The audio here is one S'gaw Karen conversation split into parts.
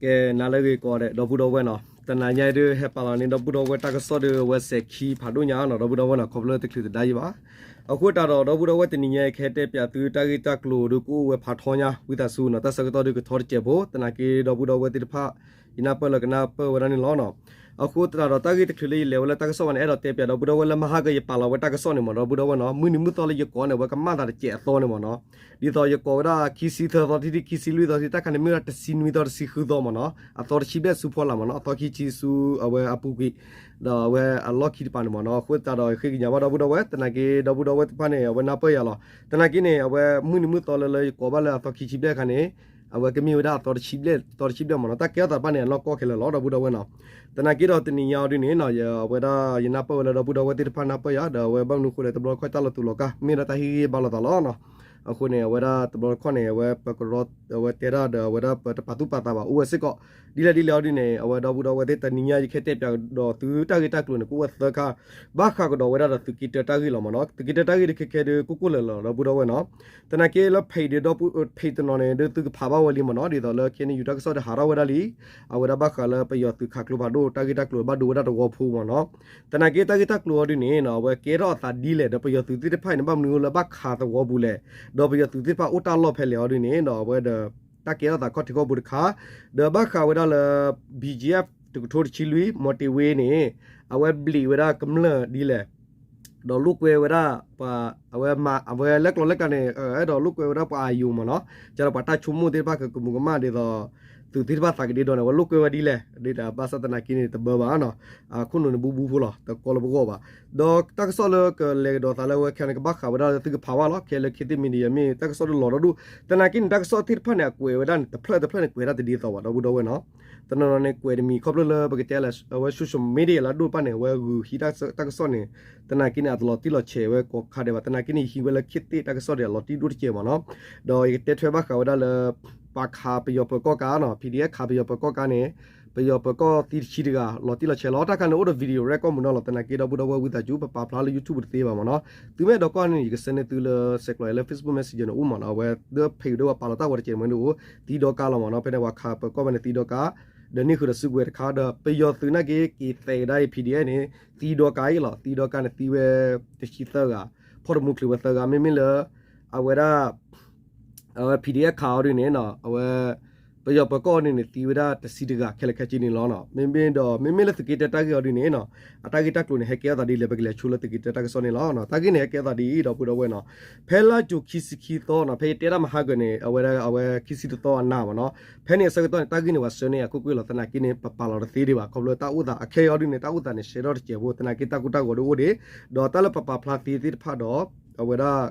ကဲ နၤလၢအဂ့ၤကိးဂၤဒဲး ဒီပုၢ်ဒီဝဲၢ်နီၤ, တနၤညါအံၤဒုး ဟဲပာ်လီၤန့ၢ်ဒီပုၢ်ဒီဝဲၢ်တၢ်ကစီၣ်ဒီး အဝဲစဲးခံဖးဒိၣ်ညါနီၤ ဒီပုၢ်ဒီဝဲၢ်နီၤ, ခီဖျိတချုးတဒါယံၤဘၣ်. အဃိသတးဒီး ဒီပုၢ်ဒီဝဲၢ် တနံၤညါအံၤ ကဟဲတဲပၠးသုတၢ်ဂ့ၢ်တၢ်ကျိၤဒုး ကအိၣ်ဝဲဖးထီညါ ဝံသးစူၤနီၤ, တၢ်ဆၢကတီၢ်ဒုးကထီတစဲးဖိ, သနာ်က့ဒီပုၢ်ဒီဝဲၢ်သ့ၣ်တဖၣ် ယနၢ်ပၢၢ်လၢကနၢ်ပၢၢ်ဝဲဒၣ်န့ၣ်လီၤနီၤ. အဃိသတးဒီး တၢ်ဂ့ၢ်တချုးလၢယလဲၤဝဲလၢတၢ်ကစီၣ်ဘၣ်န့ၣ် အဲၣ်ဒိးတဲပၠးဒီပုၢ်ဒီဝဲၢ်လၢ မဟါကယပာ်လီၤဝဲတၢ်ကစီၣ်န့ၣ်မ့ၢ်နီၤ ဒီပုၢ်ဒီဝဲၢ်နီၤ, မုၢ်နံၤမုၢ်သီလၢယကိးန့ၣ် အဝဲကမၣ်သးတစဲးအသီန့ၣ်မ့ၢ်နီၤ. ဒ်သိးယကိးဝဲဒၣ် ခံဆံသၢသီ ထံၣ်ထံၣ် ခံဆံလွံၢ်သီ ထံၣ် တၢ်ခါန့ၣ်မ့ၢ်ဝဲဒၣ် တဆံနွံသီ တဆံဃုသီမ့ၢ်နီၤ, အသီတဆံဘျဲၣ်ဆူဖီလာ်မ့ၢ်နီၤ, အသီခံဆံဆူ အဝဲအပူၤကွံာ် ဒီးအဝဲအလီၢ်ခံတပၤန့ၣ်မ့ၢ်နီၤ. အဃိသတးဒီး ဃ့ကညးဘၣ်ဒီပုၢ်ဒီဝဲၢ်, သနာ်က့ဒီပုၢ်ဒီဝဲၢ်သ့ၣ်တဖၣ်န့ၣ် အဝဲနၢ်ပၢၢ်ယၤလီၤ. သနာ်က့န့ၣ် အဝဲမုၢ်နံၤမုၢ်သီလၢလၢယကိးဘၣ်လၢအသီခံဆံဘျဲၣ်အခါန့ၣ် အဝဲကမ့ၢ်ဝဲဒၣ်အသီတဆံဘျဲၣ်, သီတဆံဘျဲၣ်မ့ၢ်နီၤ, တၢ်ကဲထီၣ်သးတဖၣ်န့ၣ် အနီၢ်ကီၢ်ခဲလၢာ်လီၤ ဒီပုၢ်ဒီဝဲၢ်နီၤ. သနာ်က့ဒီးတနံၤညါအီၤဒုးန့ၣ်နီၤ အဝဲဒၣ်ယနၢ်ပၢၢ်ဝဲလၢဒီပုၢ်ဒီဝဲၢ်သ့ၣ်တဖၣ်နၢ်ပၢၢ်ယၤ ဒီးအဝဲဘၣ်မနုၤအဃိလဲၣ် တဘျီတခီၣ်တၢ်လီၤတူာ်လီၤကာ် မ့ၢ်ဒၣ်တၢ်ဟ့ၣ်ဂံၢ်ဟ့ၣ်ဘါလိာ်သးလီၤနီၤ. အဃိန့ၣ် အဝဲဒၣ်တဘျီတခီၣ်န့ၣ် အဝဲပကရီ အဝဲတဲတၢ်ဒီး အဝဲဒၣ်ပတပာ်သူၣ်ပာ်သးဘၣ် အိၣ်ဝဲစ့ၢ်ကီး ဒ်လဲၣ်ဒ်လဲၣ်အီၤဒုးန့ၣ် အဝဲဒီပုၢ်ဒီဝဲၢ်သ့ၣ် တနံၤညါယကဟဲတဲပၠးဒီးသုတၢ်ဂ့ၢ်တၢ်ကျိၤန့ၣ် ကအိၣ်ဝဲသၢခါ, ဘၣ်ဃးကဒီးဝဲဒၣ်ဒီးသုးက့တၢတၢ်ဂ့ၢ်လီၤမ့ၢ်နီၤ. သုးက့တၢတၢ်ဂ့ၢ်ဒုးခဲခဲဒုး ကိၢ်ကိၢ်လၢာ်လၢာ် ဒီပုၢ်ဒီဝဲၢ်နီၤ. သနာ်က့လၢ page ဒီး page တနီၤန့ၣ် ဒုးသုကဖးဘၣ်ဝဲလံမ့ၢ်နီၤ, ဒ်သိးလၢ KNU တၢ်ကစီၣ်ဒုးဟးထီၣ်ဝဲဒၣ်လံ, အဝဲဒၣ်ဘၣ်ဃးလၢပယီၤသုးခးကျိဖးဒိၣ် တၢ်ဂ့ၢ်တၢ်ကျိၤဘၣ်ဒိဝဲဒၣ်တဝီဖိမ့ၢ်နီၤ. သနာ်က့တၢ်ဂ့ၢ်တၢ်ကျိၤအီၤဒုးန့ၣ်နီၤ အဝဲကဲထီၣ်အသးဒ်လဲၣ် ဒီးပယီၤသုးသ့ၣ်တဖၣ်အံၤန့ၣ် ဘၣ်မနုၤလၢဘၣ်ခးသဝီပူၤလဲၣ်, ဒီးပယီၤသုးသ့ၣ်တဖၣ်အိၣ်တၢ်လီၢ်ဖဲလဲၣ်အီၤဒုးန့ၣ်နီၤ အဝဲဒီး တၢ်ကဲထီၣ်သးခီၣ်ထံးခီၣ်ဘိတခါ, ဒီးဘၣ်ဃးဝဲဒၣ်လၢ BGF တကထိတဆံလွံၢ် မီၤတ့ၤဝ့န့ၣ် အဝဲဘျံးဝဲဒၣ်ကမျၢၢ်ဒ်လဲၣ် ဒီးလိာ်ကွဲဝဲဒၣ်ပှၤ အဝဲမၤ အဝဲလၢကျိၤလၢကျါန့ၣ် အဲၣ်ဒိးလိာ်ကွဲဝဲဒၣ်ပှၤအယိာ်မ့ၢ်နီၤ, ကဒီးပှၤတၢ်ဆိကမိၣ်သ့ၣ်တဖၣ်ကကမူၤကမၣ်ဒ်သိး သုးသ့ၣ်တဖၣ်သးကဒ့ဒီးန့ၣ် အဝဲလိာ်ကွဲဝဲဒ်လဲၣ်, ဒ်ဘၣ်ဆၣ်သနာ်က့န့ၣ် တဘၢဘၣ်နီၤ, အခိၣ်နူာ်န့ၣ်ဘူးဘူးဖိလီၤ တကီလၢပဂီၢ်ဘၣ်. ဒီးတၢ်ကစီၣ်လၢကလဲၤကဒီးသးလၢအဝဲခဲန့ၣ် ကဘၣ်ဃးဝဲဒၣ်လၢသုကဖးဘၣ်လီၤ, ခဲလၢ ခေတ်သစ် Media မ့ၢ်တၢ်ကစီၣ်ဒုးလီၤဒီဒူၣ်, သနာ်က့န့ၣ် တၢ်ကစီၣ်သ့ၣ်တဖၣ်န့ၣ် အကွဲးဝဲဒၣ်န့ၣ် တဖျၢၣ်တဖျၢၣ်န့ၣ် ကွဲးဒၣ်တဒ်သိးဘၣ် ဒီပုၢ်ဒီဝဲၢ်နီၤ. တနီၤနီၤန့ၣ် ကွဲးတမံၤခီဖျိလၢပကတဲလၢ အဝဲ social media လၢအဒိၣ်တဖၣ်န့ၣ် အဝဲဂုာ်ဟံးတၢ်ကစီၣ်န့ၣ် သနာ်က့န့ၣ် အတလီၤတံၢ်လီၤဆဲးဝဲကိးခါဒဲးဘၣ်, သနာ်က့န့ၣ် ယဟံးဝဲလၢ ခေတ်သစ် တၢ်ကစီၣ်ဒံး အလီၤတံၢ်ဒိၣ်တကဲးမ့ၢ်နီၤ. ဒီးယကတဲထွဲဘၣ်ဃးဝဲဒၣ်လၢ ပှၤခးပယီၤပၢၤကီၢ်ကါနီၤ, PDF ခးပယီၤပၢၤကီၢ်ကါန့ၣ် ပယီၤပၢၤကီၢ်သံတဆံတဂၤ လီၤတံၢ်လီၤဆဲးလီၤ. တၢ်ခါန့ၣ်အိၣ်ဒီး video record မ့ၢ်နီၤလီၤ, သနာ်က့ဒီပုၢ်ဒီဝဲၢ်ဝံသးစူၤ ပပာ်ဖျါလၢ YouTube တသ့ဘၣ်မ့ၢ်နီၤ. သုမ့ၢ်အဲၣ်ဒိးကွၢ်န့ၣ် ယက send န့ၢ်သုလၢ ဆဲးကျိးလၢ Facebook Messenger န့ၣ်အိၣ်မ့ၢ်နီၤ, အဝဲဒီး page ဒီးပှၤပာ်လီၤတၢ်ဂီၤတကဲးမ့ၢ်န့ၣ်အိၣ် သံဒီကါလီၤမ့ၢ်နီၤ, ဖဲန့ၣ်ပှၤခးပၢၤကီၢ်ဖဲန့ၣ်သံဒီကါ, ဒီးန့ၢ်ဃုာ်ဒီးစုကဝဲၤတခါ ဒီးပယီၤသုးနာ်က့ က့ၤသဲးကဒါအံၤ PDF န့ၣ် သံဒီကါအံၤလီၤ, သံဒီကါန့ၣ်သံဝဲ တဆံသၢဂၤ, ဖီၣ်တမူချုးဝဲသၢဂၤ, မ့မ့ၢ်လၢ အဝဲဒၣ် အဝဲ PDF ခးအီၤဒုးန့ၣ်နီၤ, အဝဲ ပယီၤပၢၤကီၢ်အီၤဒုးန့ၣ် သံဝဲဒၣ်တဆံတဂၤ ခဲလၢာ်ခဲဆ့န့ၣ်လီၤနီၤ. မ့မ့ၢ်ဒီး မ့မ့ၢ်လၢသုးက့တၢတၢ်ဂ့ၢ်အီၤဒုးန့ၣ်နီၤ, အတၢ်ဂ့ၢ်တၢ်ကျိၤန့ၣ် ဟဲကဲထီၣ်သးဒ်လဲၣ် ပကလဲၤဆိလၢသုးက့တၢတၢ်ကစီၣ်န့ၣ်လီၤ. တၢ်ဂ့ၢ်န့ၣ် ဟဲကဲထီၣ်သးဒ်အံၤ ဒီပုၢ်ဒီဝဲၢ်နီၤ, ဖဲလါယူၤခံဆံခံသီနီၤ, ဖဲယတဲတၢ်မဟါကၢၤန့ၣ် အဝဲဒၣ် အဝဲခံဆံတသီအနၤမ့ၢ်နီၤ, ဖဲန့ၣ်အဆၢကတီၢ်န့ၣ် တၢ်ဂ့ၢ်န့ၣ် ပှၤဆှၢန့ၢ်အခိၣ်ကွ့ၢ်လီၤ, သနာ်က့န့ၣ် ပပာ်လီၤတသ့ဒံးဘၣ်, ခီဖျိတၢ်အိၣ်သးအခဲအံၤအီၤဒုးန့ၣ် တၢ်အိၣ်သးန့ၣ် ရှဲထီၣ်တစဲးဖိ, သနာ်က့တၢ်ကိၢ်တၢ်ဂီၤဒုးအိၣ်ဒံး, ဒီးတၢ်လၢပပာ်ဖျါသ့သ့ၣ်တဖၣ်ဒီး အဝဲဒၣ်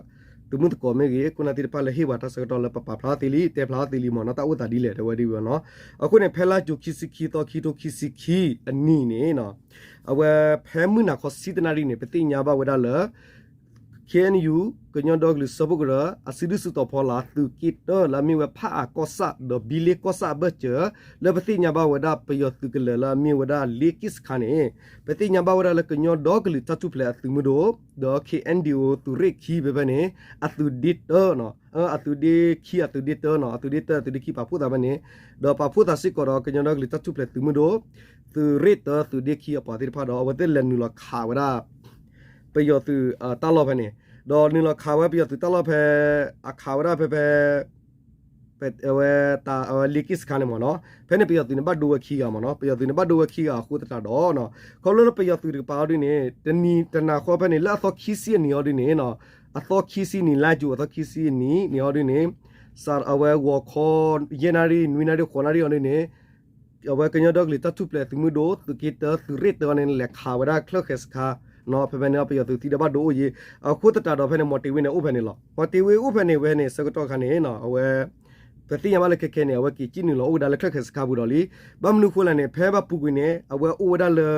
သုးမုၢ်သကိးမ့ၢ်ဂ့ၤ ခိၣ်နၢ်သ့ၣ်တဖၣ်လၢဟ့ၣ်ပှၤတၢ်ဆၢကတီၢ်လၢပပာ်ဖျါသ့လံ တဲဖျါသ့လံမ့ၢ်နီၤ, တၢ်အိၣ်သးဒ်လဲၣ် တဲဝဲဒ်ဝဲနီၤ. အဃိန့ၣ် ဖဲလါယူၤခံဆံခံသီ ခံထိခံဆံခံအနံၤန့ၣ်နီၤ, အဝဲဖဲမုၢ်နၤခီဆံတနၣ်ရံၣ်န့ၣ် ပသ့ၣ်ညါဘၣ်ဝဲဒၣ်လၢ KNU ကညီဒီကလုာ်စၢဖှိၣ်ကရၢ အစုဒုၣ်စုတီၤဖီလာ် သုးက့တၢ လၢအမ့ၢ်ဝဲဖၣ်အးကီၢ်ဆၣ် ဒီးဘံလ့ကီၢ်ဆၣ်အဘၢၣ်စၢၤ လၢပသ့ၣ်ညါဘၣ်ဝဲဒၣ်ပယီၤသုးကလၢၤလၢအမ့ၢ်ဝဲဒၣ်လ့က့ၣ်စခါန့ၣ် ပသ့ၣ်ညါဘၣ်ဝဲဒၣ်လၢကညီဒီကလုာ်တၢ်ထူၣ်ဖျဲးအသုးမုၢ်ဒိၣ် ဒီး KNDO သုးရ့ၣ်ခံဖဲဖဲန့ၣ် အသုးဒ့တၢနီၤ, အသုးဒ့ခံ အသုးဒ့တၢနီၤ, အသုးဒ့တၢ အသုးဒ့ခံပာ်ဖှိၣ်သးဖဲန့ၣ်, ဒီးပာ်ဖှိၣ်သးစ့ၢ်ကီးဒီးကညီဒီကလုာ်တၢ်ထူၣ်ဖျဲးသုးမုၢ်ဒိၣ် သုးရ့ၣ်တၢ သုးဒ့ခံအပှၤသ့ၣ်တဖၣ်ဒီး အဝဲသ့ၣ်လဲၤနုာ်လီၤခးဝဲဒၣ် ပယီၤသုးတၢ်လီၢ်ဖဲန့ၣ်, ဒီးနုာ်လီၤခးဝဲပယီၤသုးတၢ်လီၢ်ဖဲ အခးဝဲဒၣ်ဖဲဖဲ ဝဲ ဝဲလ့က့ၣ်စခါန့ၣ်မ့ၢ်နီၤ, ဖဲန့ၣ်ပယီၤသုးန့ၣ်ဘၣ်ဒိဝဲခံဂၤမ့ၢ်နီၤ, ပယီၤသုးန့ၣ်ဘၣ်ဒိဝဲခံဂၤအဃိသတးဒီးနီၤ, ခီဖျိလၢပယီၤသုးတကပၤအီၤဒုန့ၣ် တနံၤတနၤဃီဖဲန့ၣ် လၢအသီခံဆံအနံၤအီၤဒုန့ၣ်နီၤ, အသီခံဆံနံၤ လါယူၤအသီခံဆံအနံၤန့ၣ်အီၤဒုန့ၣ် စးအဝဲဂီၤခီ ယဲၢ်နၣ်ရံၣ် နွံနၣ်ရံၣ် ဃိးနၣ်ရံၣ်အီၤဒုန့ၣ် အဝဲကညီဒီကလုာ်တၢ်ထူၣ်ဖျဲးသုးမုၢ်ဒိၣ် သုးက့တၢ သုးရ့ၣ်တၢအီၤန့ၣ် လဲၤခးဝဲဒၣ်ချၢၣ်ဃဲၤစခါနီၤ, ဖဲဖဲန့ၣ် ပယီၤသုးသံဒီးဘၣ်ဒိအိၣ်ယံၤ, အဃိသတးဒီးဖဲန့ၣ် မီၤတ့ၤဝ့န့ၣ်အိၣ်ဖဲန့ၣ်လီၤ, မီၤတ့ၤဝ့အိၣ်ဖဲန့ၣ် ဖဲန့ၣ်ဆၢကတီၢ်ခါန့ၣ်နီၤ, အဝဲ ပသ့ၣ်ညါဘၣ်လၢခဲခဲန့ၣ် အဝဲက့ၤစံၣ်နုာ်လီၤအိၣ်ဝဲဒၣ်လၢချၢၣ်ဃဲၤစခါပူၤဒီးလံ, ဘၣ်မနုၤအဃိလဲၣ်န့ၣ် ဖဲဘၣ်ပူၤကွံာ်န့ၣ် အဝဲအိၣ်ဝဲဒၣ်လၢ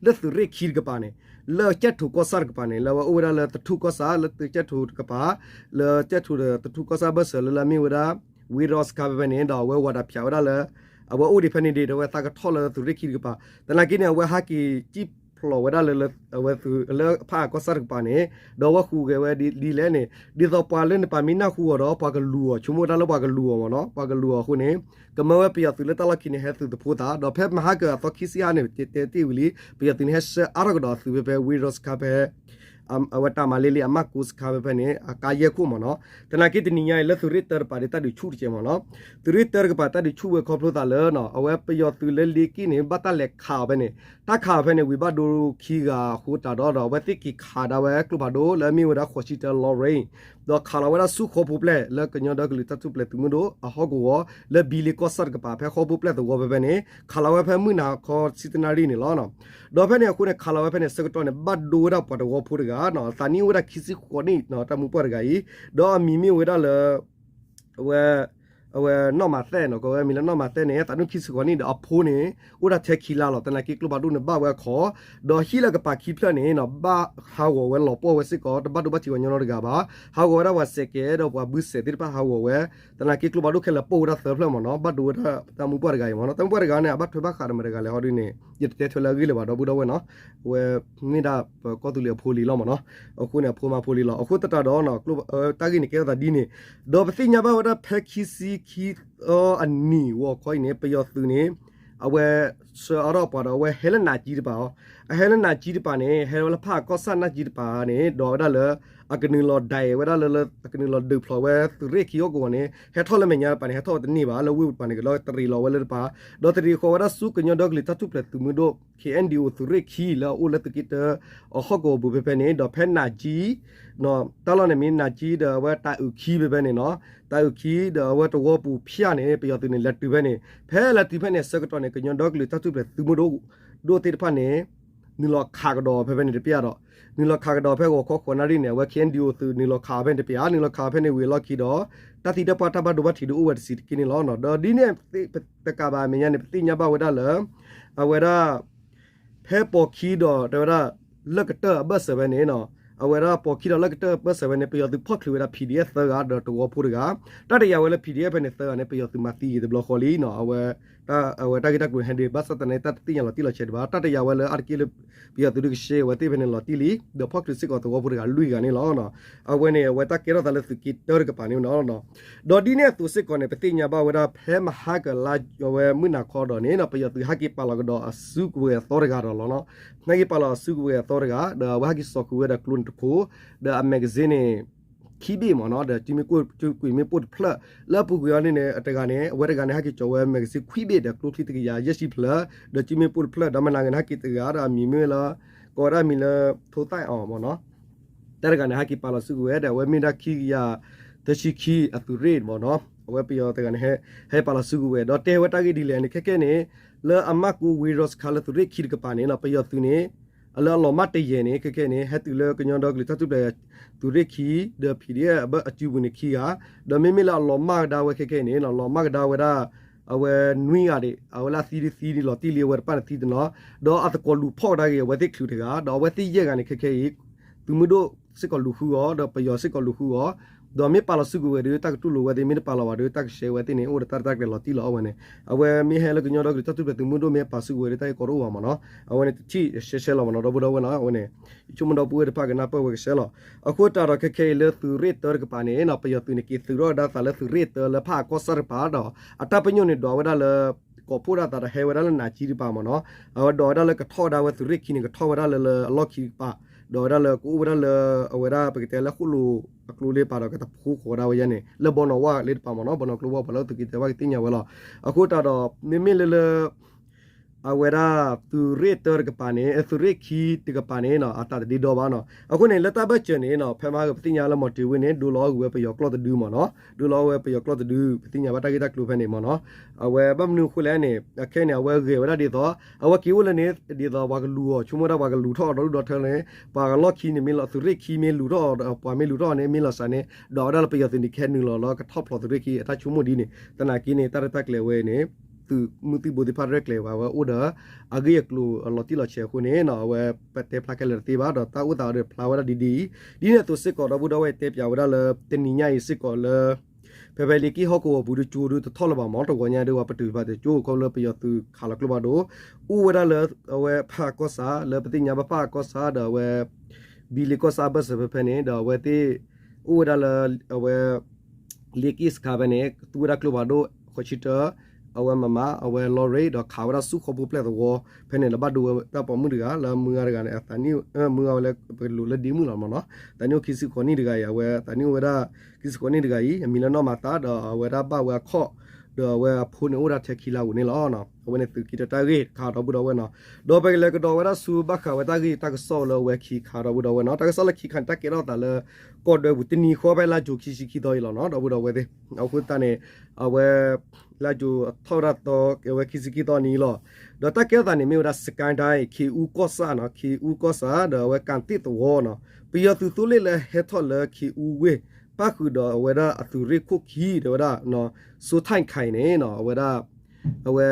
လၢသုးရ့ၣ်ခံတကပၤန့ၣ် လၢကၠဲၣ်ထိးကီၢ်ဆၣ်တကပၤန့ၣ် လၢအဝဲအိၣ်ဝဲဒၣ်လၢသထူၣ်ကီၢ်ဆၣ် လၢသုးကၠဲၣ်ထိးတကပၤ လၢကၠဲၣ်ထိးဒီးသထူၣ်ကီၢ်ဆၣ်ဘၢၣ်စၢၤလၢလၢအမ့ၢ်ဝဲဒၣ် ဝ့ၢ်ရီစခါဖဲဖဲန့ၣ် ဒီးအဝဲဝၤဒၣ်ဖၠးဝဲဒၣ်လၢ အဝဲအိၣ်ဒံးဖဲန့ၣ်ဒံး ဒီးအဝဲသးကထီၣ်လၢသုးရ့ၣ်ခံတကပၤ, သနာ်က့န့ၣ် အဝဲဟးက့ၤစံၣ် အဝဲဖျိးဝဲဒၣ်လၢ အဝဲသုးလၢဖးအၣ်ကီၢ်ဆၣ်တကပၤန့ၣ် ဒီးအဝဲဃုာ်ဂဲၤဝဲဒ်လဲၣ်န့ၣ် ဒ်သိးပှၤလၢနပာ်မ့ၢ်နၢ်ဟူအီၤဒီး ပှၤကလူၤအီၤ ဆိကမိၣ်ဝဲဒၣ်လၢပှၤကလူၤအီၤမ့ၢ်နီၤ ပှၤကလူၤအီၤအဃိန့ၣ် ကမၢဝဲပယီၤသုးလၢတၢ်လီၢ်ခံန့ၣ် ဟဲသုးသဖှိသး ဒီးဖဲမဟါကအသီခံဆံအါန့ၣ် တဲတ့ၣ်ဝံၤလံ ပယီၤသုးန့ၣ် ဟဲဆှၢအါထီၣ်ကဒီးအသုးဖဲဖဲ ဝ့ၢ်ရီစခါဖဲ အဝဲတၢ်မၤလ့လံအမၢ်ကိစခါဖဲဖဲန့ၣ် အကါယဲၢ်ခိၣ်မ့ၢ်နီၤ. သနာ်က့တနံၤညါအံၤလၢသုးရ့ၣ်တၢတကပၤဒ်တၢ်ဒုးဆူၣ်တကဲးမ့ၢ်နီၤ. သုးရ့ၣ်တၢတကပၤတၢ်ဒုးဆူၣ်ဝဲခီဖျိသးလၢ အဝဲပယီၤသုးလၢလ့က့ၣ်န့ၣ် ဘၣ်တၢ်လဲၤခးအီၤဖဲန့ၣ် တၢ်ခးအီၤဖဲန့ၣ် ဝံၤဘၣ်ဒိခံဂၤအဃိတးဒီး ဒီးအဝဲသ့ၣ်က့ၤခးဒၣ်ဝဲကျိဖးဒိၣ်လၢအမ့ၢ်ဝဲဒၣ်ဃိးဆံတၢလီရ့ ဒီးခးလီၤဝဲဒၣ်ဆူဃီဖိပျဲၢ်လၢကညီဒီကလုာ်တၢ်ထူၣ်ဖျဲးသုးမုၢ်ဒိၣ်အဟီၣ်ကဝီၤ လၢဘံလ့ကီၢ်ဆၣ်တကပၤ ဖဲဃီဖိပျဲၢ်သဝီဖဲဖဲန့ၣ် ခးလီၤဝဲဖဲမုၢ်နၤခီဆံတနၣ်ရံၣ်န့ၣ်လီၤ. ဒီးဖဲန့ၣ်အဃိန့ၣ် ခးလီၤဝဲဖဲန့ၣ် ဆၢကတီၢ်န့ၣ် ဘၣ်ဒိဝဲဒၣ်ပှၤတဝီဖိတဂၤ သးနံၣ်အိၣ်ဝဲဒၣ်ခံဆံဃိးနံၣ် တၢ်မုၢ်ပှၢ်တဂၤအံၤ ဒီးအမံၤမ့ၢ်ဝဲဒၣ်လၢ အဝဲ အဝဲနီၢ်မၤသဲနီၤ ကိးဝဲမံၤလၢနီၢ်မၤသဲန့ၣ် သးနံၣ်ခံဆံဃိးနံၣ်ဒီးအဖိန့ၣ် အိၣ်ဒၣ်ထဲခံလါလီၤ. သနာ်က့ကျိဖးဒိၣ်န့ၣ်ဘၣ်ဝဲအခီၣ် ဒီးဟံၣ်လၢကပၤခံဖျၢၣ်န့ၣ် ဘၣ်ဟးဂီၤဝဲလီၤပှီၢ်ဝဲစ့ၢ်ကီး တဘၣ်ဒိဘၣ်ထံးပှၤကညီနီတဂၤဘၣ်. ဟးဂီၤဝဲဒၣ်ပှၤစဲးကဲဒီးပှၤဘုစဲးသ့ၣ်တဖၣ်ဟးဂီၤဝဲ သနာ်က့ကျိဖးဒိၣ်ခဲလၢာ်ပိၢ်ဝဲဒၣ်သၢဖျၢၣ်မ့ၢ်နီၤ ဘၣ်ဒိဝဲဒၣ်တၢ်မုၢ်ပှၢ်တဂၤအံၤမ့ၢ်နီၤ. တၢ်မုၢ်ပှၢ်တဂၤန့ၣ် အဘၣ်ထွဲဘၣ်ဃးဒီးမတၤတဂၤလဲၣ်ဟီဒ်န့ၣ် ယတတဲထွဲလၢအဂ့ၢ်လၢၤဘၣ် ဒီပုၢ်ဒီဝဲၢ်နီၤ အဝဲမ့ၢ်ဒၣ်ပကီၢ်သူလ့ၤအဖိလံၤလီၤမ့ၢ်နီၤ. အဃိန့ၣ် အဖိမါဖိလံၤလီၤ. အဃိသတးဒီး တၢ်ဂ့ၢ်န့ၣ်ကဲထီၣ်သးဒ်န့ၣ် ဒီးပသ့ၣ်ညါဘၣ်ဝဲဒၣ်ဖဲခံဆံခံသီအနံၤဂီၤခီအံၤန့ၣ် ပယီၤသုးန့ၣ် အဝဲဆှၢအါထီၣ်ပှၤဒီးအဝဲဟဲလၢနးကံတကပၤအီၤ အဟဲလၢနးကံတကပၤန့ၣ် ဟဲဝဲလၢဖးအၣ်ကီၢ်ဆၣ်နးကံတကပၤန့ၣ် ဒီးဝဲဒၣ်လၢ အကနုာ်လီၤဒဲးဝဲဒၣ်လၢ အကနုာ်လီၤဒုးဖျိးဝဲသုးရ့ၣ်ခံဟီၣ်ကဝီၤန့ၣ် ဟဲထီၣ်လၢမဲာ်ညါတကပၤန့ၣ် ဟဲထီၣ်ဝဲတန့ၢ်ဘၣ် လၢဝ့ၢ်ပူၤတကပၤန့ၣ် ကလီၤတရံးလီၤဝဲလၢတကပၤ ဒီးတရံးဃီၤဝဲဒၣ်ဆူကညီဒီကလုာ်တၢ်ထူၣ်ဖျဲးသုးမုၢ်ဒိၣ် ခ့ၣ်အဲၣ်ယူၣ် သုးရ့ၣ်ခံလၢအအိၣ်လၢသုးက့တၢအဟီၣ်ကဝီၤပူၤဖဲဖဲန့ၣ် ဒီးဖဲနးကံ တၢ်လီၢ်န့ၣ်မ့ၢ်နးကံဒီးအဝဲတၢ်အုးခံဖဲဖဲန့ၣ်နီၤ တၢ်အုးခံဒီးအဝဲတဝီပူၤဖၠၣ်န့ၣ် ပယီၤသုးန့ၣ် လဲၤတုၤဖဲန့ၣ် ဖဲလဲၤတုၤဖဲန့ၣ် ဆၢကတီၢ်န့ၣ် ကညီဒီကလုာ်တၢ်ထူၣ်ဖျဲးသုးမုၢ်ဒိၣ် ဒိၣ်သ့ၣ်တဖၣ်န့ၣ် နုာ်လီၤခးကဒီးဖဲဖဲန့ၣ်တပျၢ်ဒီး နုာ်လီၤခးကဒီးဖဲဂီၤခီဃိးနၣ်ရံၣ်န့ၣ် အဝဲ ခ့ၣ်အဲၣ်ယူၣ် သုးနုာ်လီၤခးဖဲန့ၣ်တပျၢ် နုာ်လီၤခးဖဲန့ၣ်ဝံၤအလီၢ်ခံဒီး တၢ်သံတၢ်ပှၢ်တၢ်ဘၣ်ဒိဘၣ်ထံးဒုးအိၣ်ဝဲတဆံးတက့ၢ်န့ၣ်လီၤ. ဒီးဒ်န့ၣ်တကးဘၣ်အမဲာ်ညါန့ၣ် ပသ့ၣ်ညါဘၣ်ဝဲဒၣ်လၢ အဝဲဒၣ် ဖဲပိာ်ခံဒီးတဲဝဲဒၣ် လၢကတၢၢ်အဘၢၣ်စၢၤဝဲန့ၣ် အဝဲဒၣ်ပိာ်ခံဒီးလၢကတၢၢ်အဘၢၣ်စၢၤဝဲန့ၣ် ပယီၤသုးဖီၣ်ချုးဝဲဒၣ် PDF သၢဂၤ ဒီးတဝီဖိတဂၤ တၢ်တယာ်ဝဲလၢ PDF ဖဲန့ၣ်သၢဂၤန့ၣ် ပယီၤသုးမၤသံဂ့ၤတဘျီဃီလံနီၤ အဝဲ အဝဲတၢ်ဂ့ၢ်တၢ်ကျိၤဟဲဒံး ဘၣ်ဆၣ်သနာ်က့တၢ်တသ့ၣ်ညါလီၤတံၢ်လီၤဆဲးဒံးဘၣ် တၢ်တယာ်ဝဲလၢအါတက့ၢ်လၢ ပယီၤသုးဒုးကရှဲဝဲသ့ၣ်ဖဲန့ၣ်လီၤတံၢ်လံ ဒီးဖီၣ်ချုးစ့ၢ်ကီးသဝီဖိတဂၤလွံၢ်ဂၤန့ၣ်လီၤ. အဝဲန့ၣ် အဝဲတၢ်ကဲထီၣ်သးလၢသုးက့တၢတကပၤန့ၣ်နီၤ ဒီးဒ်န့ၣ်အသိးစ့ၢ်ကီးန့ၣ် ပသ့ၣ်ညါဘၣ်ဝဲဒၣ် ဖဲမဟါကလါ အဝဲမုၢ်နၤခီဒီးန့ၣ် ပယီၤသုးဟဲက့ၤပာ်လီၤကဒီးအစုကဝဲၤအသီတဂၤဒီးလီၤနီၤ ဟဲက့ၤပာ်လီၤအစုကဝဲၤအသီတဂၤ ဒီးအဝဲဟဲက့ၤစိာ်ဃုာ်ဝဲဒီးကျိန့ၣ်တခိၣ် ဒီးအ magazine န့ၣ် ခံဘ့ၣ်မ့ၢ်နီၤ ဒီးစုမ့ၣ်ပိၢ်တဖျၢၣ် လၢအပူၤကွံာ်အီၤန့ၣ်န့ၣ် အတဂၤန့ၣ် အဝဲတဂၤန့ၣ် ဟဲက့ၤစိာ်ဝဲ magazine ခွံဘ့ၣ်ဒီးကျိချံတကယၤယဲၢ်ဆံဖျၢၣ် ဒီးစုမ့ၣ်ပိၢ်တဖျၢၣ် ဒီးမနၤဂၤန့ၣ် ဟဲက့ၤတဂၤဒီးအမံၤမ့ၢ်လၢ ကိးဝဲဒၣ်အမံၤလၢ ထိသၣ်အီၤမ့ၢ်နီၤ တၢ်တဂၤန့ၣ် ဟဲက့ၤပာ်လီၤစုကဝဲၤဒီး အဝဲမ့ၢ်ဒၣ်ခံကယၤသၢဆံခံအသုးရ့ၣ်မ့ၢ်နီၤ အဝဲပယီၤတဂၤန့ၣ် ဟဲပာ်လီၤစုကဝဲၤ ဒီးတဲဝဲတၢ်ဂ့ၢ်ဒ်လဲၣ်န့ၣ် ခဲကဲန့ၣ် လၢအမၢ်ကိဝ့ၢ်ရီစခါလၢသုးရ့ၣ်ခံတကပၤန့ၣ် ပယီၤသုးန့ၣ် လၢအလီၤမၢ်တယဲၢ်န့ၣ် ခဲကဲန့ၣ် ဟဲတုၤလၢကညီဒီကလုာ်တၢ်ထူၣ်ဖျဲးသုးရ့ၣ်ခံ ဒီး PDF အဘၢၣ်အစုပူၤန့ၣ်ခံဂၤ ဒီးမ့မ့ၢ်လၢအလီၤမၢ်ကဒါဝဲခဲကဲန့ၣ် လီၤမၢ်ကဒါဝဲဒၣ် အဝဲနွံဂၤဒံး အဝဲလၢအသံဒုးသံဒုးလီၤတံၢ်လံအဝဲတဖၣ်န့ၣ်သံတနီၤ ဒီးအသကိးလူၤဖီၣ်ကဒါက့ၤအဝဲသ့ၣ်ချုးတဂၤ ဒီးအဝဲသ့ၣ်ယဲၢ်ဂၤန့ၣ် ခဲကဲအံၤ သုးမုၢ်ဒိၣ်စ့ၢ်ကီးလူၤဃုအီၤ ဒီးပယီၤစ့ၢ်ကီးလူၤဃုအီၤ ဒီးမ့ၢ်ပာ်လီၤစုကဝဲၤဒီး တၢ်ကတူၢ်လိာ်ဝဲသ့ၣ် မ့ၢ်တပာ်လီၤဘၣ်ဒီး တၢ်ကဆှဲဝဲသ့ၣ်န့ၣ်အိၣ်ဒီးတၢ်ရဲၣ်တၢ်ကျဲၤလီၤတံၢ်လီၤအီၣ်ဝဲန့ၣ် အဝဲမ့ၢ်ဟဲလၢကညီဒီကလုာ်တၢ်ထူၣ်ဖျဲးသုးမုၢ်ဒိၣ်မ့ၢ်ပာ်စုကဝဲၤဒီး တၢ်ဂ့ၢ်ကီတအိၣ်ဘၣ်မ့ၢ်နီၤ အဝဲန့ၣ်တထံၣ်ရှဲရှဲလီၤမ့ၢ်နီၤ ဒီပုၢ်ဒီဝဲၢ်နီၤ အဝဲန့ၣ် ယဆိကမိၣ်ဒီပုၢ်ဝဲၢ်တဖၣ်ကနၢ်ပၢၢ်ဝဲကဆှဲလီၤ အဃိသတးဒီးခဲကဲအံၤလၢသုးရ့ၣ်တၢတကပၤန့ၣ် ပယီၤသုးန့ၣ် က့ၤသုးထီၣ်ကဒါသးလၢသုးရ့ၣ်တၢလၢဖးအၣ်ကီၢ်ဆၣ်တကပၤဒီး အတၢ်ပညိၣ်န့ၣ်ဒွးဝဲဒၣ်လၢ ကိးဖှိၣ်ဒၣ်သးဒီးဟဲဝဲဒၣ်လၢနးကံတကပၤမ့ၢ်နီၤ အဝဲဒွးဝဲဒၣ်လၢကထီၣ်ဝဲဒၣ်ဝဲသုးရ့ၣ်ခံန့ၣ် ကထီၣ်ဝဲဒၣ်လၢလၢအလီၢ်ခံတကပၤ ဒွးဝဲဒၣ်လၢကအိၣ်ဝဲဒၣ်လၢ အဝဲဒၣ်ပကတဲလၢဃိၣ်လိာ်အကျိၤလၢပၤဒီးကတဖိဃီၤဒၣ်ဝဲယဲန့ၣ် လၢဘီနီၣ်ဝၣ်လၢတပၤမ့ၢ်နီၤ ဘီနီၣ်ကျိဝၣ်ပှၤလၢသုးက့တၢဘၣ်ကသ့ၣ်ညါဝဲလီၤ အဃိသတးဒီး မ့မ့ၢ်လၢလၢ အဝဲဒၣ်သုးရ့ၣ်တၢတကပၤန့ၣ် သုးရ့ၣ်ခံတကပၤန့ၣ် အတၢ်တဒ့ဒီဘၣ်နီၤ အဃိန့ၣ် လၢတၢ်ဘၢၣ်စၢၤန့ၣ် ဖဲမဟါကပသ့ၣ်ညါလၢမီၤတ့ၤဝ့ၢ်န့ၣ် ဒိလီၤအီၣ်ကွံာ်ဝဲပယီၤကျီၢ်တဒုမ့ၢ်နီၤ ဒိလီၤအီၣ်ဝဲပယီၤကျီၢ်တဒု ပသ့ၣ်ညါဘၣ်တၢ်ဂ့ၢ်တၢ်ကျိၤဖဲန့ၣ်မ့ၢ်နီၤ အဝဲဘၣ်မနုၤအဃိလဲၣ်န့ၣ် အခဲန့ၣ် အဝဲဂဲၤဝဲဒၣ်ဒ်သိး အဝဲက့ၤအိၣ်လၢန့ၣ် ဒ်သိးပှၤကလူၤအီၤ ဆိကမိၣ်ဒၣ်ပှၤကလူၤအီၤဒီဒူၣ်ဒီထၢန့ၣ် ပှၤကလီၢ်ခံန့ၣ် မ့ၢ်လီၤသုးရ့ၣ်ခံမ့ၢ်လူၤထီၣ်အီၤ ပှၤမ့ၢ်လူၤထီၣ်အီၤန့ၣ် မ့ၢ်လီၤစးန့ၣ် ဒွးဝဲဒၣ်လၢပယီၤသုးန့ၣ် ကဟဲနုာ်လီၤလၢကထီၣ်ဖျိးသုးရ့ၣ်ခံ အတၢ်ဆိကမိၣ်ဒ်န့ၣ် သနာ်က့န့ၣ် တၢ်ရဲၣ်တၢ်ကျဲၤဝဲန့ၣ် သုးမုၢ်သံၣ်ဘိသ့ၣ်တဖၣ်ရဲၣ်ကျဲၤဝဲ အဝဲအိၣ်ဒီး အဂ့ၢ်အကျိၤအလီၤတံၢ်လီၤဆဲးအဃိန့ၣ် အဝဲပတဲဖျါခဲလၢာ်တသ့ဘၣ် ဒီးတၢ်အိၣ်သးအီၤဒီးဖျါဝဲဒၣ်ဒ်ဒ်အံၤ ဒ်န့ၣ်အသိးစ့ၢ်ကီး ဒီပုၢ်ဒီဝဲၢ်တဲပၠးဝဲဒၣ်လၢ တနံၤညါအံၤစ့ၢ်ကီးလၢ ဖဲ ဖဲဖဲလ့ၣ်က့ၣ်ဟီၣ်ကဝီၤပူၤဒုးကၠိဒုးတထီၣ်လၢၤဘၣ်မး တဂီၤညါဒုး ပှၤပတုာ်ဖးတကၠိ ခီဖျိလၢပယီၤသုးခးလီၤကျိဖးဒိၣ် အိၣ်ဝဲဒၣ်လၢ အဝဲဖးကီၢ်ဆၣ် လၢပသ့ၣ်ညါဘၣ်ဖးကီၢ်ဆၣ်ဒီးအဝဲ ဘံလ့ကီၢ်ဆၣ်အဘၢၣ်စၢၤဖဲဖဲန့ၣ် ဒီးအဝဲသ့ၣ် အိၣ်ဝဲဒၣ်လၢ အဝဲ လ့ၣ်က့ၣ်စခါဖဲန့ၣ် သူဝဲဒၣ်ကျိဖးဒိၣ် ဃိးဆံတၢ အဝဲမမါ အဝဲလီရ့ၣ် ဒီးခးဝဲဒၣ်ဆူဃီဖိပျဲၢ်သဝီ ဖဲန့ၣ်လၢဘၣ်ဒိဝဲတၢ်ပိာ်မုၣ်တဂၤ လၢမုၢ်ဂၤတဂၤန့ၣ် အသးနံၣ် မုၢ်ဂၤဝဲလၢပကလူၤလၢဒ့မုၣ်လီၤမးနီၤ သးနံၣ်အိၣ်ခံဆံဃိးနံၣ်တဂၤအံၤ အဝဲသးနံၣ်အိၣ်ဝဲဒၣ် ခံဆံဃိးနံၣ်တဂၤအံၤ အမံၤလၢနီၢ်မၤသး ဒီးအဝဲဒၣ်ဘၣ်ဝဲအခီၣ် ဒီးအဝဲအဖိန့ၣ်အိၣ်ဒၣ်ထဲခံလါဧိၤန့ၣ်လီၤ. အဝဲန့ၣ်သုးက့တၢ်ဂ့ၢ်တခါဒီပုၢ်ဒီဝဲၢ်နီၤ ဒီးပကလဲၤကဒီးဝဲဒၣ်ဆူဘၣ်ဃးဝဲတၢ်ဂ့ၢ်တၢ်ကစီၣ်လၢအဝဲခံခါဒီပုၢ်ဒီဝဲၢ်နီၤ တၢ်ကစီၣ်လၢခံခါန့ၣ် တၢ်ကဲထီၣ်သးလၢ ကီၢ်ဒွဲပူၤတနံၤဃီဖဲလါယူၤခံဆံခံသီအံၤလီၤနီၤ ဒီပုၢ်ဒီဝဲၢ်သ့ၣ် အဃိသတးန့ၣ် အဝဲ လါယူၤထီၣ်ဝဲဒၣ်သီ အဝဲခံဆံခံသီနံၤလီၤ. ဒီးတၢ်ကဲထီၣ်သးန့ၣ်မ့ၢ်ဝဲဒၣ် စကဲဒၣ် ခ့အူကီၢ်ဆၣ်နီၤ ခ့အူကီၢ်ဆၣ် ဒီးအဝဲကၣ်သ့ၣ်သဝီနီၤ ပယီၤသုးသိလ့ၣ်လၢဟဲထီၣ်လၢခ့အူဝ့ၢ် ပၣ်ဃုာ်ဒီးအဝဲဒၣ်အသုးရ့ၣ်ခိၣ်ခံ တဲဝဲဒၣ် စိထၣ်ခါအံၤန့ၣ်နီၤ အဝဲဒၣ် အဝဲ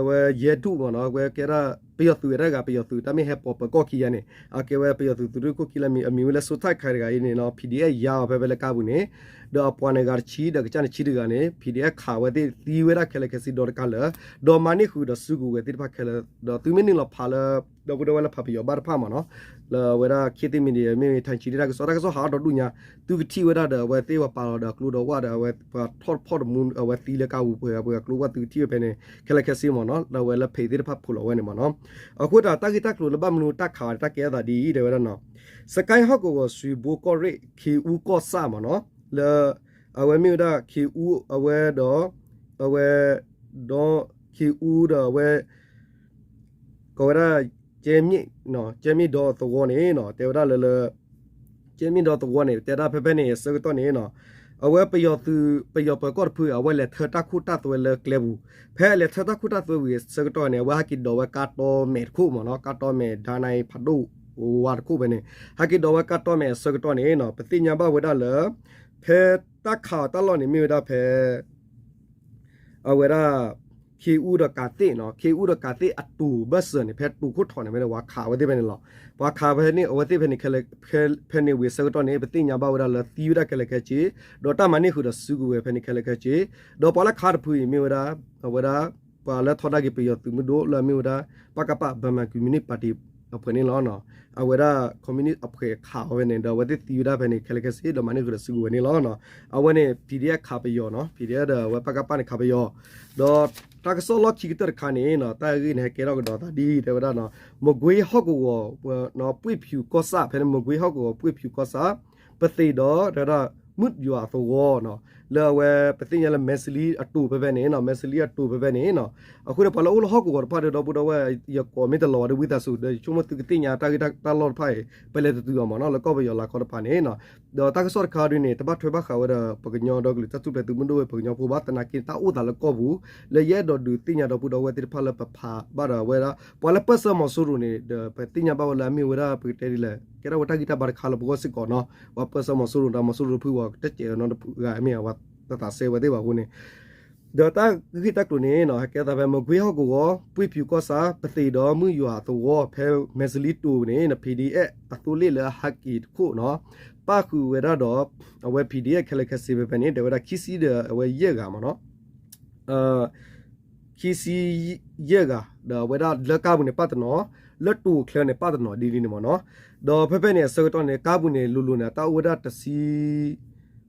အဝဲယဲၢ်ဒူၣ်မးနီၤ အဝဲကဲဒၣ် ပယီၤသုးဝဲဒၣ်တဂၤ ပယီၤသုးတၢ်မ့ၢ်ဟဲပိာ်ပၢၤကီၢ်ခံယါန့ၣ် အကဲဝဲပယီၤသုးသုးရ့ၣ်ခိၣ်ခံလၢအမံၤ အမံၤဝဲလၢစိထၣ်ခါတဂၤအံၤန့ၣ်နီၤ PDF ယါအီၤဖဲဖဲလၢကါပူၤန့ၣ် ဒီးအပှၤန့ၣ်ဂၤတဆံ ဒီးကစၢ်န့ၣ်ဆံတဂၤန့ၣ် PDF ခးဝဲသ့ၣ်သံဝဲဒၣ်ခဲလၢာ်ခဲဆ့ဒီတကါလၢာ် ဒီးမၤန့ၢ်ဃုာ်ဒီးစုကဝဲၤသ့ၣ်တဖၣ်ခဲလၢာ် ဒီးသုမ့ၢ်နုာ်လီၤဖးလၢ ဒီပုၢ်ဒီဝဲၢ်လၢဖးပယီၤဘၣ်တဖၣ်မးနီၤ လၢအဝဲဒၣ် ခေတ်သစ်မီဒီယာ မ့ၢ်ဝဲ ထၣ်ဆံ တၢ်ကစီၣ် တၢ်ကစီၣ်ဟးအီၣ်ဒီဒူၣ်ညါ သုကထံၣ်ဝဲဒၣ်ဒီး အဝဲသ့ၣ်ပှၤပာ်လီၤဒီးအကျိဒီးဝၣ်ဒီး အဝဲပှၤထီၣ်ဖီၣ်တမူ အဝဲသံလၢကါပူၤပှဲၤ ပှဲၤကျိဝၣ်သုကထံၣ်ဝဲဖဲန့ၣ် ခဲလၢာ်ခဲဆ့မးနီၤ လၢအဝဲလၢဖဲးသ့ၣ်တဖၣ်ဖိးလီၤဝဲန့ၣ်မးနီၤ အဃိသတး တၢ်ဂ့ၢ်တၢ်ကျိၤလၢဘၣ်မနုၤတၢ်ခးအီၤန့ၣ် တၢ်ကဲထီၣ်သးဒ်အံၤ တဲဝဲဒၣ်နီၤ စကဲဟီၣ်ကဝီၤ ရွှေဘို ကီၢ်ရ့ၣ် ခ့အူကီၢ်ဆၣ်မးနီၤ လၢ အဝဲမ့ၢ်ဝဲဒၣ်ခ့အူ အဝဲဒီး အဝဲ ဒီး ခ့အူဒီးအဝဲ ကိးဝဲဒၣ် ကဲမ့ၣ် ကဲမ့ၣ်ဒီသဝီန့ၣ်နီၤ တဲဝဲဒၣ်လၢလၢ ကဲမ့ၣ်ဒီသဝီန့ၣ် တဲဒၣ်ဖဲဖဲန့ၣ်အဆၢကတီၢ်န့ၣ်နီၤ အဝဲပယီၤသုး ပယီၤပၢၤကီၢ်တဖု အဝဲလဲၤထၢတၢ်ခိၣ်တၢ်သွဲလၢကျဲပူၤ ဖဲအလဲၤထၢတၢ်ခိၣ်တၢ်သွဲဝံၤအဆၢကတီၢ်န့ၣ် အဝဲဟဲက့ၤဒိးဝဲကါတီမဲာ်တခိၣ်မးနီၤ ကါတီမဲာ် ဒါနံ ဖးဒိၣ် ဝါတခိၣ်ဖဲန့ၣ် ဟဲက့ၤဒိးဝဲကါတီမဲာ်အဆၢကတီၢ်န့ၣ်နီၤ ပသ့ၣ်ညါဘၣ်ဝဲဒၣ်လၢ ဖဲတၢ်ခးအီၤတၢ်လီၢ်န့ၣ်မ့ၢ်ဝဲဒၣ်ဖဲ အဝဲဒၣ် ခ့အူဒီးကးသ့ၣ်နီၤ ခ့အူဒီးကးသ့ၣ်အတိၤဘၢၣ်စၢၤန့ၣ် ဖဲတိၤခိၣ်ထီၣ်န့ၣ် မ့ၢ်ဒၣ်ပှၤခးဝဲသ့ၣ်ဖဲန့ၣ်လီၤ. ပှၤခးဖဲန့ၣ် အဝဲသ့ၣ်ဖဲန့ၣ် ဖဲန့ၣ်ဝံၤအဆၢကတီၢ်န့ၣ် ပသ့ၣ်ညါဘၣ်ဝဲဒၣ်လၢသံဝဲဒၣ်ခဲလၢာ်ခဲဆ့ ဒီးတၢ်မၤန့ၢ်ဃုာ်ဒီးစုကဝဲၤဖဲန့ၣ်ခဲလၢာ်ခဲဆ့ ဒီးပှၤလၢခးတဖုအံၤမ့ၢ်ဝဲဒၣ် အဝဲဒၣ် ပှၤလၢထီဒါက့ၤပယီၤသုးမုၢ်ဒိၣ်လၢအမ့ၢ်ဝဲဒၣ် ပကပ Burma Communist Party အဖုန့ၣ်လီၤ. အဝဲဒၣ် communist အဖုခးအီၤဖဲန့ၣ် ဒီးအဝဲသ့ၣ်သံဝဲဒၣ်ဖဲန့ၣ် ခဲလၢာ်ခဲဆ့ ဒီးမၤန့ၢ်ဃုာ်ဒီးစုကဝဲၤန့ၣ်လီၤ. အဝဲန့ၣ် PDF ခးပယီၤနီၤ PDF ဒီးအဝဲ ပကပ န့ၣ်ခးပယီၤ ဒီးတၢ်ကစီၣ်လီၢ်ခံကတၢၢ်တခါန့ၣ် တၢ်ဂ့ၢ်န့ၣ် ဟဲကဲထီၣ်ကဒီးသးဒ်တဲဝဲဒၣ်နီၤ မကွ့ဟီၣ်ကဝီၤ ပှ့ၢ်ဖြူကီၢ်ဆၣ် ဖဲန့ၣ် မကွ့ဟီၣ်ကဝီၤ ပှ့ၢ်ဖြူကီၢ်ဆၣ် ပသ့ၣ်ဒီး တဲဝဲဒၣ် မုၢ်ယွၤအသဝီနီၤ လၢအဝဲ ပသ့ၣ်ညါလၢ မဲစလံအတိၤဖဲဖဲန့ၣ်နီၤ မဲစလံအတိၤဖဲဖဲန့ၣ်နီၤ အဃိန့ၣ် ပှၤလၢအိၣ်လၢဟီၣ်ကဝီၤတဖၣ်ဒီး ဒီပုၢ်ဒီဝဲၢ် ယကိးမ့ၢ်တလီၤဝဲဒီးဝံသးစူၤ ဒီးယဆိကမိၣ်သုကသ့ၣ်ညါတၢ်ဂ့ၢ်တၢ်လီၢ်တဖၣ်အံၤ ပလဲၤတတုၤအီၤမးနီၤ လၢကီၢ်ပယီၤလၤကီတဖၣ်န့ၣ်နီၤ ဒီးတၢ်ကစီၣ်တခါဒ်န့ၣ် တဘၣ်ထွဲဘၣ်ဃးဝဲဒီး ပကညီဒီကလုာ်တၢ်ထူၣ်ဖျဲးသုးမုၢ်ဒိၣ်ဝဲ ပကညီဖိဘၣ် သနာ်က့တၢ်အိၣ်သးလၢကီၢ်ပူၤ လၢယအဲၣ်ဒိးဒုးသ့ၣ်ညါဒီပုၢ်ဒီဝဲၢ်သ့ၣ်တဖၣ်လၢပဖးဘၣ်ဒီးဝဲဒၣ် ပှၤလၢပၢၢ်ဆၢမီၤစိရိၤန့ၣ် ဒီးပသ့ၣ်ညါဘၣ်ဝဲလၢအမ့ၢ်ဝဲဒၣ် ပကတဲဒ်လဲၣ် ကဲထီၣ်ဝဲတၢ်ဂံၢ်တၢ်ဘါတခါလၢပဂီၢ်စ့ၢ်ကီးနီၤ ပှၤပၢၢ်ဆၢမီၤစိရိၤဒီးမီၤစိရိၤတဖုအံၤ တစဲးနီတဖုဂၤမ့ၢ် ပှၤတသးစဲဝဲသ့ၣ်ဘၣ်အဃိန့ၣ် ဒီးတၢ်ဂ့ၢ်တၢ်ကျိၤန့ၣ်နီၤ ဟဲကဲသးဖဲ မကွ့ဟီၣ်ကဝီၤ ပှ့ၢ်ဖြူကီၢ်ဆၣ် ပသ့ၣ်ဒီးမုၢ်ယွၤအသဝီ ဖဲမဲစလံတိၤန့ၣ် PDF အသိလ့ၣ်လၢအဟဲက့ၤတခိၣ်နီၤ ပၣ်ဃုာ်ဝဲဒၣ်ဒီး အဝဲ PDF ခဲလၢာ်ခဲဆ့ဖဲဖဲန့ၣ် တဲဝဲဒၣ်ခံဆံဒီးအဝဲယဲၢ်ဂၤမးနီၤ ခံဆံယဲၢ်ဂၤ ဒီးအဝဲဒၣ်လၢကါပူၤန့ၣ်ပၣ်တနီၤ လၢတိၤချၢန့ၣ်ပၣ်တနီၤဒ်န့ၣ်မးနီၤ ဒီးဖဲဖဲန့ၣ်အဆၢကတီၢ်န့ၣ် ကါပူၤန့ၣ်လိၤလိၤန့ၣ် တၢ်အိၣ်ဝဲဒၣ်တဆံ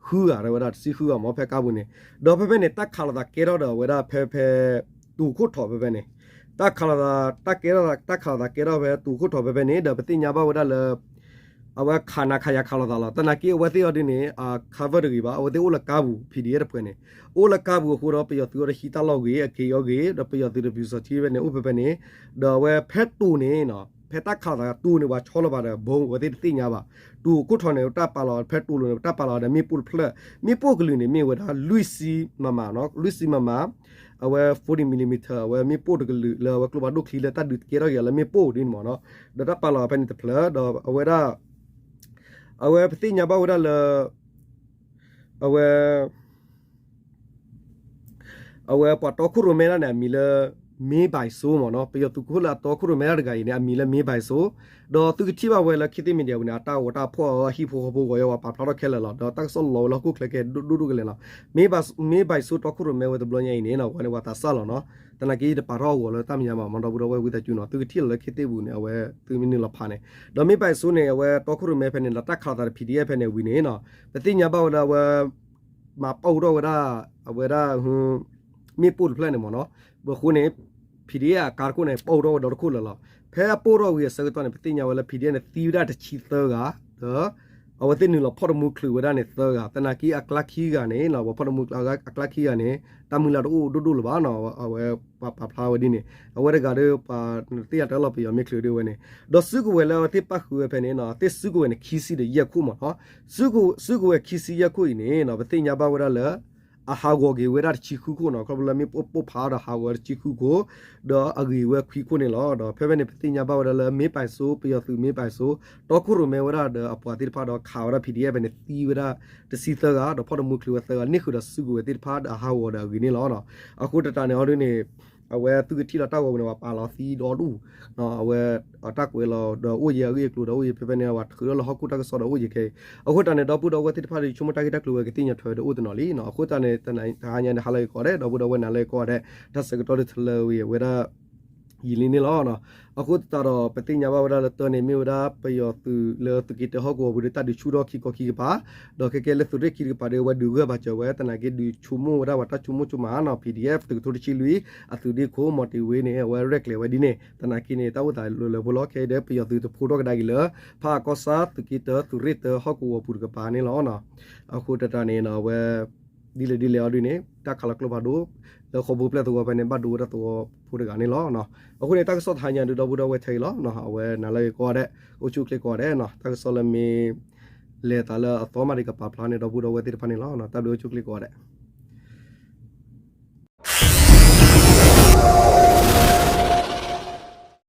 ဃုဂၤ တဲဝဲဒၣ်တဆံဃုဂၤမး ဖဲကါပူၤန့ၣ် ဒီးဖဲဖဲန့ၣ် တၢ်ခးလိာ်သးကဲထီၣ်ဒီးအဝဲဒၣ်ဖဲဖဲ တိၤခိၣ်ထီၣ်ဖဲဖဲန့ၣ် တၢ်ခးလိာ်သး တၢ်ကဲထီၣ် တၢ်ခးလိာ်သးကဲထီၣ်ဖဲတိၤခိၣ်ထီၣ်ဖဲဖဲန့ၣ် ဒီးပသ့ၣ်ညါဘၣ်ဝဲဒၣ်လၢ အဝဲခးနၤခးယၤခးလိာ်သးလီၤ. သနာ်က့အဝဲသ့ၣ်အီၤဒ်န့ၣ် အ cover တဂ့ၤဘၣ်. အဝဲသ့ၣ်အိၣ်လၢကါပူၤ PDF တဖုန့ၣ် အိၣ်လၢကါပူၤအဃိဒီး ပယီၤသုးအီၤတဟံးတၢ်လီၢ်ဂ့ၤ အက့ၤအီၤဂ့ၤ ဒီးပယီၤသုးတပျုၤစီၤထံဖဲန့ၣ် အိၣ်ဖဲဖဲန့ၣ် ဒီးအဝဲဖဲတိၤန့ၣ် ဖဲတၢ်ခးလိာ်သးတိၤန့ၣ် ပှၤဆီလီၤဘၣ်ဒီး ဘိအဝဲသ့ၣ်တသ့ၣ်ညါဘၣ်. တိၤခိၣ်ထီၣ်န့ၣ် တၢ်ပာ်လီၤဖဲတိၤလိၤန့ၣ် တၢ်ပာ်လီၤဒီးမ့ၣ်ပိၢ်တဖျၢၣ် မ့ၣ်ပိၢ်ကလုာ်န့ၣ်မ့ၢ်ဝဲဒၣ် လွံၢ်ဆံ MM နီၤ လွံၢ်ဆံ MM အဝဲ forty millimeter အဝဲမ့ၣ်ပိၢ်တကလုာ်လၢအဝဲကျိဖးဒိၣ်ချံလၢတၢ်ဒုးကဲထီၣ်က့ၤအီၤလၢမ့ၣ်ပိၢ်ဒ်န့ၣ်မးနီၤ ဒီးတၢ်ပာ်လီၤဖဲန့ၣ်တဖျၢၣ် ဒီးအဝဲဒၣ် အဝဲပသ့ၣ်ညါဘၣ်ဝဲဒၣ်လၢ အဝဲ အဝဲပှၤတီခိၣ်ရိၣ်မဲဒၣ်န့ၣ် အမံၤလၢ မ့ၢ်ဘၣ်စိမ့ၢ်နီၤ, ပယီၤသုးခိၣ်လၢအတီခိၣ်ရိၣ်မဲတဂၤအံၤန့ၣ် အမံၤလၢမ့ၢ်ဘၣ်စိ, ဒီးသုကထံၣ်ဘၣ်ဝဲလၢ ခေတ်သစ် Media ပူၤန့ၣ် အတၢ်ဂီၤတၢ်ဖီၣ်အဟံၣ်ဖိဃီဖိဂီၤယဲၢ်ဝဲပာ်ဖျါထီၣ်ခဲလၢာ်လီၤ. ဒီးတၢ်ကစီၣ်လီၤဝဲလၢဟီၣ်ခိၣ်ချၢခဲဒိၣ်ဒိၣ်ကလဲာ်လီၤ. မ့ၢ်ဘၣ်စိတီခိၣ်ရိၣ်မဲဝဲတဘျီညါအံၤန့ၣ်နီၤ ဝဲန့ၣ်ပှၤသးစၢ်လီၤနီၤ, သနာ်က့တပာ်ထီၣ်အဂီၤလၢတၢ်မဲာ်ညါဘၣ်မ့ၢ် ဒီပုၢ်ဒီဝဲၢ်ဝံသးစူၤနီၤ, သုကထံၣ်လီၤလၢ ခေတ်သစ် ပူၤန့ၣ် အဝဲသုမ့ၢ်နုာ်လီၤဖးန့ၣ်, ဒီးမ့ၢ်ဘၣ်စိန့ၣ် အဝဲတီခိၣ်ရိၣ်မဲဖဲန့ၣ် ဒီးတၢ်ခးလိာ်သးဒီး PDF ဖဲန့ၣ်ဝံၤန့ၣ်နီၤ, ပသ့ၣ်ညါဘၣ်ဝဲဒၣ်ဝဲ မၤပိၢ်ထီၣ်ဝဲဒၣ် အဝဲဒၣ် မ့ၣ်ပိၢ်တဖျၢၣ်န့ၣ်မ့ၢ်နီၤ, ဘၣ်အဃိန့ၣ် PDF အကါတခိၣ်န့ၣ် ပိၢ်ထီၣ်ဝဲဒီတခိၣ်လၢာ်လီၤ. ဖဲအပိၢ်ထီၣ်ဝံၤအဆၢကတီၢ်န့ၣ် ပသ့ၣ်ညါဝဲလၢ PDF န့ၣ် သံဝဲဒၣ်တဆံသၢဂၤ, ဒီး အဝဲသ့ၣ်နုာ်လီၤဖီၣ်တမူချုးဝဲဒၣ်န့ၣ်သၢဂၤ, သနာ်က့အကျါခံဂၤန့ၣ် ပှၤဖီၣ်တမူအကျါခံဂၤန့ၣ် တၢ်မုၢ်လၢ်တအိၣ်ဒိၣ်ဒိၣ်လၢၤဘၣ်နီၤ, အဝဲပှၤပာ်ဖျါဝဲဒ်န့ၣ်, အဝဲတဂၤဒီးပှၤသ့ၣ်ညါတၢ်လီၤပယီၤမ့ၢ်ချုးဒ်ဝဲန့ၣ်, ဒီးစုကဝဲၤလၢအဝဲသ့ၣ်ပၣ်ဃုာ်ဝဲဖဲန့ၣ်နီၤ သ့ၣ်စုကဝဲၤန့ၣ် ခံဆံဒီးယဲၢ်ခိၣ်မ့ၢ်နီၤ, စုကဝဲၤခံဆံယဲၢ်ခိၣ်အံၤန့ၣ်နီၤ ပသ့ၣ်ညါဘၣ်ဝဲဒၣ်လၢ အဟးဂီၤက့ၤဝဲဒၣ်တဆံဃုခိၣ်နီၤ, ခီဖျိလၢမ့ၣ်ပိၢ်ပိၢ်ဖးဒီးဟးဂီၤတဆံဃုခိၣ်, ဒီးအဂ့ၤဝဲခွံခိၣ်န့ၣ်လီၤ. ဒီးဖဲဖဲန့ၣ် ပသ့ၣ်ညါဘၣ်ဝဲဒၣ်လၢ မ့ၢ်ဘၣ်စိ ပယီၤသုးမ့ၢ်ဘၣ်စိ တီခိၣ်ရိၣ်မဲဝဲဒၣ်ဒီးအပှၤသ့ၣ်တဖၣ်ဒီးခးဝဲဒၣ် PDF ဖဲန့ၣ် သံဝဲဒၣ်တဆံသၢဂၤ ဒီးဖီၣ်တမူချုးဝဲသၢဂၤ န့ၢ်ဃုာ်ဒီးစုကဝဲၤသ့ၣ်တဖၣ်ဒီးအဟးဂီၤဒီးအဂ့ၤန့ၣ်လီၤ. အဃိသတးန့ၣ်အီၤဒ်န့ၣ် အဝဲသုကထံၣ်လီၤတၢ်ဂီၤပူၤန့ၣ် ပှၤပာ်လီၤသံဒီဒူၣ်, အဝဲ အတၢ်ကွဲးလီၤဒီးအိၣ်ယဲၤအဂ့ၢ်အကျိၤဒီးအိၣ်ယဲၤဖဲဖဲန့ၣ် ပှၤထုးထီၣ်လၢဟီၣ်ခိၣ်တၢ်ကစီၣ်ဒီးအိၣ်ယဲၤခဲအံၤ, အဃိသတးန့ၣ် ဒီပုၢ်ဒီဝဲၢ်သ့ၣ်တဖၣ်ဒီး ယဆိကမိၣ်တၢ်ဂ့ၢ်တၢ်ကျိၤဝဲကသ့ၣ်ညါထွဲဒီးအိၣ်တနီၤလံနီၤ, အဃိသတးန့ၣ် တဟါညါန့ၣ် ဟါလၢအဂ့ၤကိးဂၤဒဲး ဒီပုၢ်ဒီဝဲၢ်နၤလၢအဂ့ၤကိးဂၤဒဲး တၢ်ဆၢကတီၢ်ဒ်ထလၢဝံၤအဝဲဒၣ် ယံာ်လံန့ၣ်လီၤ. အဃိသတးဒီး ပသ့ၣ်ညါဘၣ်ဝဲဒၣ်လၢတၢ်န့ၣ် မ့ၢ်ဝဲဒၣ်ပယီၤသုးလၢသုးက့တၢဟီၣ်ကဝီၤပူၤဒီး တၢ်ဒုးဆူၣ်ထီၣ်ခံခီခံကပၤ, ဒီးခဲကဲလၢသုးရ့ၣ်ခံတကပၤဒီး အဝဲဒုးဂၢၢ်ဘၣ်စၢၤဝဲ သနာ်က့ဒုးဆိကမိၣ်ဝဲဒၣ်ပှၤတၢ်ဆိကမိၣ်ဆိကမးနီၤ, PDF သုးကထိတဆံလွံၢ် အသုးဒ့ခိၣ် မီၣ်တ့ၢ်ဝ့န့ၣ် အဝဲရဲၣ်ကျဲၤဝဲဒ်န့ၣ် သနာ်က့န့ၣ် တၢ်အိၣ်သးလၢလၢပှဲၤလီၤ ခဲအံၤဒီးပယီၤသုးတဖိထီၣ်ကဒါက့ၤလၢ ဖးအကီၢ်ဆၣ်သုးက့တၢ သုးရ့ၣ်တၢဟီၣ်ကဝီၤပူၤတကပၤန့ၣ်လီၤ. အဃိသတးန့ၣ် အဝဲ ဒ်လဲၣ်ဒ်လဲၣ်အီၤဒ်န့ၣ် တၢ်ခးလီၤကျိဖးဒိၣ် လၢဃီဖိပျဲၢ်သဝီဖဲန့ၣ် ဘၣ်ဒိဝဲဒၣ်သဝီဖိတဂၤန့ၣ်လီၤ. အဃိန့ၣ် တၢ်ကစီၣ်တဟါညါဒုး ဒီပုၢ်ဒီဝဲၢ်ထဲအံၤလီၤ. အဝဲနၤလၢအဂ့ၤကိးဂၤဒဲး အိၣ်ဆူၣ်အိၣ်ချ့ကိးဂၤဒဲးနီၤ, တၢ်ကစီၣ်လၢမ့ၢ်လဲၤသးလၢအသီမးဒီး ကပာ်ဖျါန့ၣ် ဒီပုၢ်ဒီဝဲၢ်သ့ၣ်တဖၣ်န့ၣ်လီၤ. တၢ်ဘျုးအိၣ်ဆူၣ်အိၣ်ချ့ကိးဂၤဒဲး.